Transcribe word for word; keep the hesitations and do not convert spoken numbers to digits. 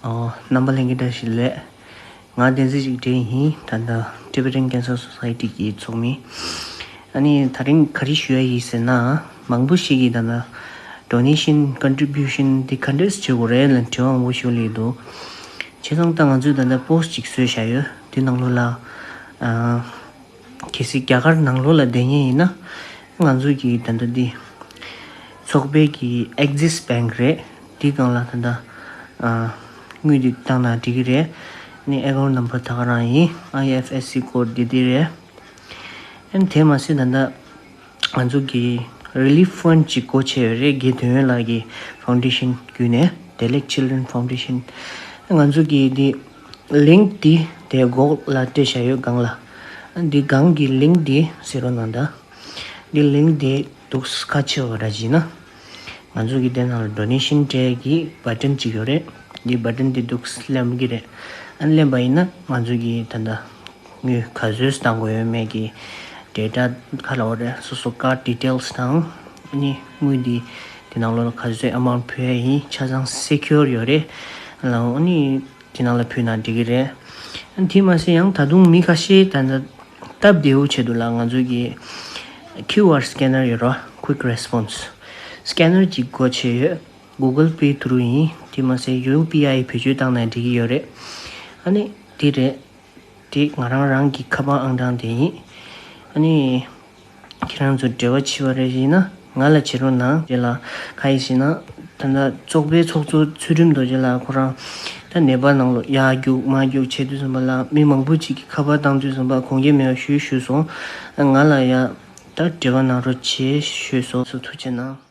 ཨོ། རྣམ་པ་ལྷན་རྒྱས་བཀྲ་ཤིས་བདེ་ལེགས། ང་བསྟན་འཛིན་འཇིགས་བྲལ་ཡིན། ད་ལྟ་Tibetan Cancer Society གི་ཚོགས་མི། ཨ་ནི་དེ་རིང་ག་རེ་ཞུ་ཡ་ཡིན་ཟེར་ན། མང་པོ་ཞིག་གིས་ད་ལྟ་donation contribution དེ་ག་འདྲས་བྱེད་དགོས་རེད་ལབ་དྲི་བ་མང་པོ་ཞིག་སླེབས་འདུག་བྱས་ཙང་ད་ང་ཚོས་ད་ལྟ་པོ་སི་ཊི་ཅིག་བཟོས་བཞག་ཡོད། དེ་ནང་ལོགས་ལ་ཨ། གལ་སྲིད་རྒྱ་གར་ནང་ལོགས་ལ་བསྡད་མཁན་ཡིན་ན། ང་ཚོ་གི་ད་ལྟ་འདི་ཚོགས་པའི་གི་Axis Bank རེད། འདི་སྒང་ལ་ད་ལྟ་ཨ་དངུལ་འདི་བཏང་ན་འགྲིག་གི་རེད། ཨ་ནི་account number ད་ག་རང་ཡིན། I F S C code འདི་འདི་རེད། ཨ་ནི་དེ་མ་ཟད་ད་ལྟ་ང་ཚོ་གི་relief fund ཅིག་སྒོ་ཕྱེ་ཡོད་རེད། དགེ་འདུན་ལགས་ཀྱི་foundation བརྒྱུད་ནས། Delek Children Foundation ང་ཚོ་གི་འདི་link འདི་དེ་Google ལ་སྤྲད་བཞག་ཡོད། སྒང་ལ་ཨ་འདི་སྒང་གི་link འདི་གཟིགས་རོགས་གནང་དང་། འདི་link འདི་འདུག་ཁ་ཕྱེ་བ་ར་བྱིན་ན། ང་ཚོ་གི་དེ་ནང་ལ་donation སྤྲད་ཀྱི་button ཅིག་ཡོད་རེད། འདི་button འདི་འདུག་ལེན་གྱི་རེད། ཨ་ནི་ལེན་པ་ཡིན་ན་ང་ཚོ་གི་ད་ལྟ་དངུལ་ག་ཚོད་བཏང་དགོས་ཡོད་མེད་ཀྱི་data ག་ལ་འོ་རེད། སོ་སོ་card details དང་ཨ་ནི་དངུལ་འདི་དེ་ནང་ལོགས་ལ་ག་ཚོད་amount ཕུལ་ཡ་ཡིན་ཆ་ཚང་secure ཡོད་རེད་ལ། ཨ་ནི་དེ་ནང་ལ་ཕུལ་ན་འགྲིག་གི་རེད། ཨ་ནི་དེ་མ་ཟད་ཡང་ད་དུང་མི་ཁ་ཤས་ད་ལྟ་སྟབས་བདེ་བོ་ཆེད་དུ་ལ་ང་ཚོ་གི་Q R scanner ཡོད་ར། Quick Response Scanner ཅིག་སྒོ་ཕྱེ་ཡོད། Google Pay through ཡིན། དེ་མ་ཟད་U P I བེད་སྤྱོད་བཏང་ན་འགྲིག་གི་ཡོད་རེད། ཨ་ནི་དེ་རེད། དེ་ང་རང་རང་གི་ཁ་པར་ཨང་གྲངས་དེ་ཡིན། ཨ་ནི་ཁྱེད་རང་ཚོ་འབྲེལ་བ་བྱེད་པ་རེ་ཡིན་ན་ང་ལ་བྱེད་རོགས་གནང་། རྗེས་ལ་ག་ཡིན་ཟེར་ན། ད་ལྟ་ཚོགས་པའི་ཚོགས་གཙོ་ཚུལ་ཁྲིམས་རྡོ་རྗེ་ལགས་ཁོ་རང་ད་ནད་པ་ནང་ལོགས་ཡར་རྒྱུག་མར་རྒྱུག་བྱེད་དུས་ཙམ་པ་ལ་མི་མང་པོ་ཅིག་གི་ཁ་པར་བཏང་དུས་ཙམ་པ་དགོངས་འགལ་མེད་པ་ཞུས་ཞུས་སོང་། ང་ལ་ཡ་ད་འབྲེལ་བ་གནང་རོགས་བྱེད་ཞུས་སོང་། ཐུགས་རྗེ་གནང་།